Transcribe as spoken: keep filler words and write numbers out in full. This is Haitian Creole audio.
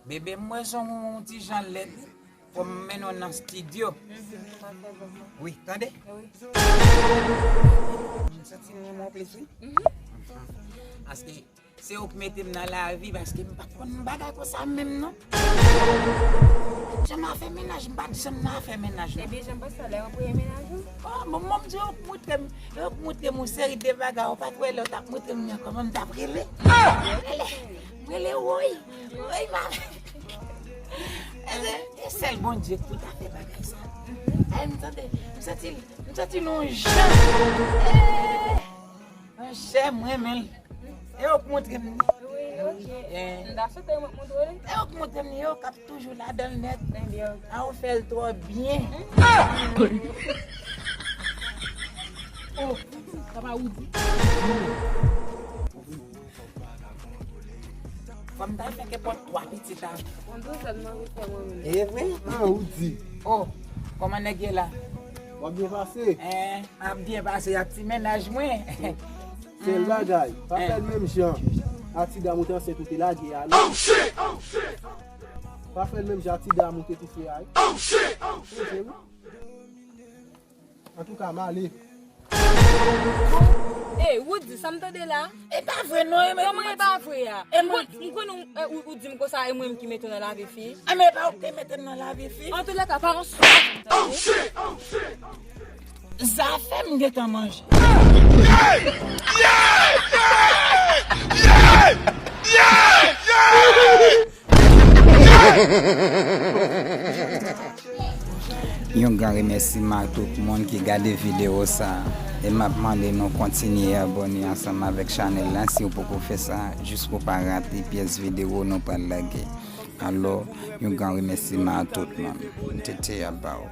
Bebe, m wè zong ou yon ti jan lèd. Fò m mennen w nan estidyo. Wi, tande? M santi m renmen w plis, wi. Paske se ou k mete m nan lavi, paske m pa t konn bagay konsa menm, non. Janm ap fè mennaj, m pa t janm nan fè mennaj, non. Ebyen, jan pase lè w ap premye mennaj ou? Oh, bon, mwen, m di yo k montre m, yo k montre m yon seri de bagay, ou pa t wè lè yo t ap montre m nan kòman m t ap rele. Rele, rele, woy, woy, mami. E sèl Bondye ki pou ta fè bagay sa. Ay, m tande, m santi l, m santi l yon jan. Eh, monchè, m renmen l. E yo k montre m li. Wi, ok. Eh. M ta swete yo mwen montre w li. E yo k montre m li, yo k ap toujou ladan l nèt. Ebyen, ok. A, ou fè l twò byen. Oh, papa Woody. Fò m ta fè kenpòt twa pitit a. Yon douzèn mwen vin fè mwen menm. E vre? Ah, ou di. Oh, kòman nèg ye la? W ap byen pase? Eh, m ap byen pase, y ap ti mennaj mwen. Sèl bagay, pa fè l menm jan a ti dam ou te ansent ou te lage a, non. Pa fè l menm jan a ti dam ou te toufe a, wi. Oh, shit! Oh, shit! Antouka, m ale. Ey, Woody, sa m tande la? E pa vre non, e mwen. Kòman e pa vre a? E mwen. M konnen w, ou, ou di m konsa, e mwen menm ki mete w nan lavi fi. A, men e pa ou ki te mete m nan lavi fi. Antoulèka, pa yon swa di m, tande? Zafè m gentan manje. Yon gran remèsiman a tout moun ki gade videyo sa a. E m ap mande nou kontinye abòne ansanm avèk chanèl la si w poko fè sa, jis pou w pa rate pyès videyo nou pral lage. Alò, yon gran remèsiman a tout moun. Tete ap ba w.